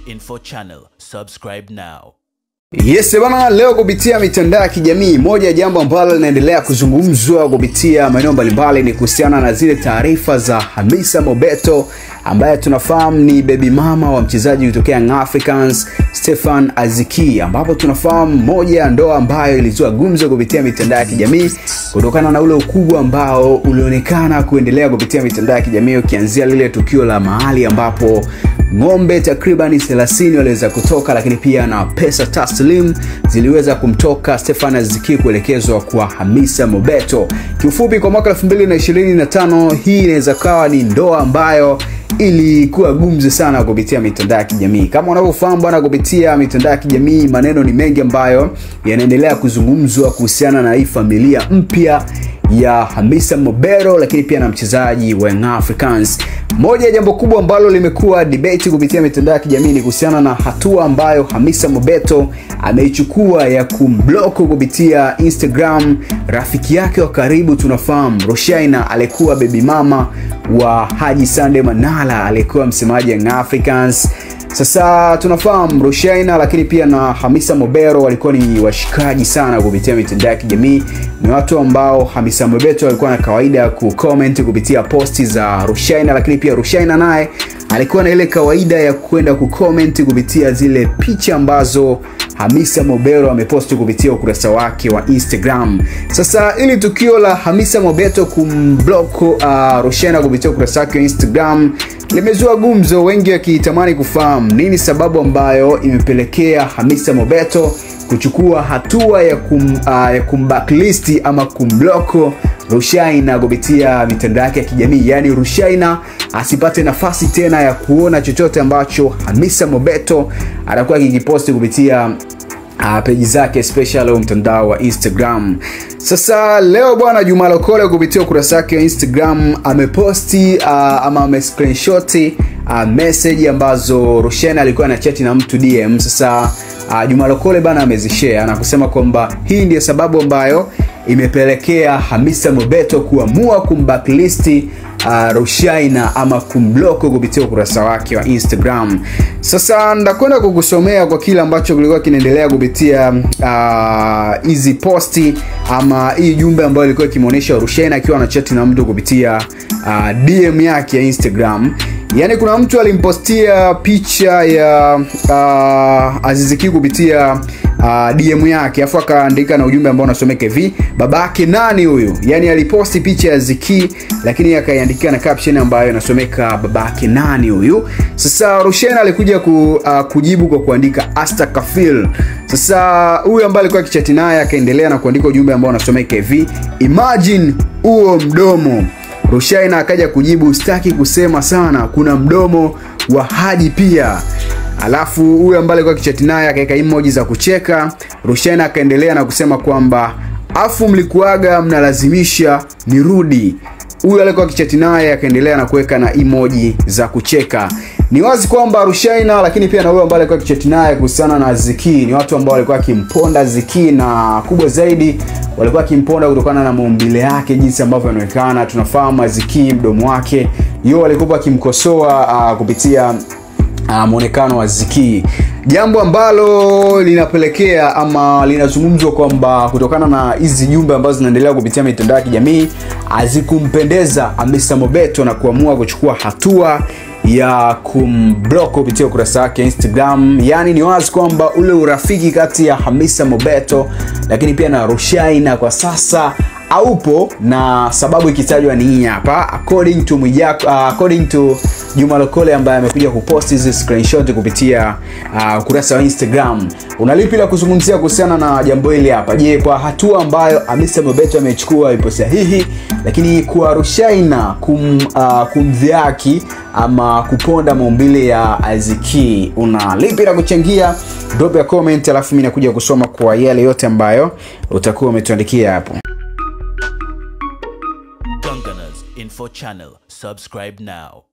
Info Channel. Subscribe now. Yes bana, leo kupitia mitandao ya kijamii, moja ya jambo ambalo linaendelea kuzungumzwa kupitia maeneo mbalimbali ni kuhusiana na zile taarifa za Hamisa Mobeto ambaye tunafahamu ni baby mama wa mchezaji kutokea Young Africans Stefan Aziz Ki, ambapo tunafahamu moja ya ndoa ambayo ilizua gumzo kupitia mitandao ya kijamii kutokana na ule ukubwa ambao ulionekana kuendelea kupitia mitandao ya kijamii, ukianzia lile tukio la mahali ambapo ng'ombe takriban 30 waliweza kutoka, lakini pia na pesa taslim ziliweza kumtoka Stefan Aziz Ki kuelekezwa kwa Hamisa Mobeto. Kiufupi, kwa mwaka 2025 hii inaweza kawa ni ndoa ambayo ilikuwa gumzo sana kupitia mitandao ya kijamii. Kama unavyofahamu bwana, kupitia mitandao ya kijamii maneno ni mengi ambayo yanaendelea kuzungumzwa kuhusiana na hii familia mpya ya Hamisa Mobeto, lakini pia na mchezaji wa Young Africans. Moja ya jambo kubwa ambalo limekuwa debate kupitia mitandao ya kijamii ni kuhusiana na hatua ambayo Hamisa Mobeto ameichukua ya kumblock kupitia Instagram rafiki yake wa karibu, tunafahamu Rushaynah, alikuwa baby mama wa Haji Sande Manara, alikuwa msemaji Young Africans. Sasa tunafahamu Rushaynah lakini pia na Hamisa Mobeto walikuwa ni washikaji sana kupitia mitandao ya kijamii. Ni watu ambao Hamisa Mobeto alikuwa na kawaida ku-comment kupitia posti za Rushaynah, lakini pia Rushaynah naye alikuwa na ile kawaida ya kwenda ku-comment kupitia zile picha ambazo Hamisa Mobeto ameposti kupitia ukurasa wake wa Instagram. Sasa ili tukio la Hamisa Mobeto kumblock Rushaynah kupitia ukurasa wake wa Instagram limezua gumzo, wengi wakitamani kufahamu nini sababu ambayo imepelekea Hamisa Mobeto kuchukua hatua ya kumblacklist ama kumblock Rushaynah kupitia mitandao yake ya kijamii. Yani Rushaynah asipate nafasi tena ya kuona chochote ambacho Hamisa Mobeto atakuwa akikiposti kupitia peji zake, especially mtandao wa Instagram. Sasa leo bwana, Juma Lokole kupitia ukurasa wake wa Instagram ameposti ama ame-screenshot message ambazo Rushaynah alikuwa anachat na mtu DM. Sasa Juma Lokole bana amezishare na kusema kwamba hii ndiyo sababu ambayo imepelekea Hamisa Mobeto kuamua kumblacklist Rushaynah ama kumblock kupitia ukurasa wake wa Instagram. Sasa ndakwenda kukusomea kwa kile ambacho kilikuwa kinaendelea kupitia hizi posti ama hii jumbe ambayo ilikuwa ikimuonesha Rushaynah akiwa anachat na mtu kupitia DM yake ya Instagram. Yani kuna mtu alimpostia picha ya Aziz Ki kupitia DM yake, afu akaandika na ujumbe ambao unasomeka hivi: babake nani huyu? Yani aliposti picha ya Aziz Ki lakini akaiandikia na caption ambayo inasomeka babake nani huyu. Sasa Rushaynah alikuja kujibu kwa kuandika Astakafil. Sasa huyu ambaye alikuwa akichati naye akaendelea na kuandika ujumbe ambao unasomeka hivi: imagine huo mdomo. Rushaynah akaja kujibu, sitaki kusema sana, kuna mdomo wa Haji pia. Alafu huyu ambaye alikuwa akichati naye akaweka emoji za kucheka. Rushaynah akaendelea na kusema kwamba afu mlikuaga mnalazimisha nirudi. Huyu alikuwa akichati naye akaendelea na kuweka na emoji za kucheka. Ni wazi kwamba Rushaynah lakini pia na huyu ambaye alikuwa akichati naye kuhusiana na Aziz Ki ni watu ambao walikuwa wakimponda Aziz Ki, na kubwa zaidi walikuwa wakimponda kutokana na maumbile yake jinsi ambavyo anaonekana. Tunafahamu Aziz Ki mdomo wake, yeye alikuwa akimkosoa kupitia muonekano wa Aziz Ki, jambo ambalo linapelekea ama linazungumzwa kwamba kutokana na hizi jumbe ambazo zinaendelea kupitia mitandao ya kijamii hazikumpendeza Hamisa Mobeto na kuamua kuchukua hatua ya kumblock kupitia ukurasa wake Instagram. Yani ni wazi kwamba ule urafiki kati ya Hamisa Mobeto lakini pia na Rushaynah kwa sasa haupo, na sababu ikitajwa ni hii hapa, according to Mwijaku, according to Juma Lokole ambaye amekuja kupost hizi screenshot kupitia ukurasa wa Instagram. Unalipi la kuzungumzia kuhusiana na jambo hili hapa? Je, kwa hatua ambayo Hamisa Mobeto amechukua ipo sahihi? Lakini kwa Rushaynah kumdhihaki ama kuponda maumbile ya Aziz Ki, unalipi la kuchangia? Drop ya comment, alafu mimi nakuja kusoma kwa yale yote ambayo utakuwa umetuandikia hapo. Info Channel. Subscribe now.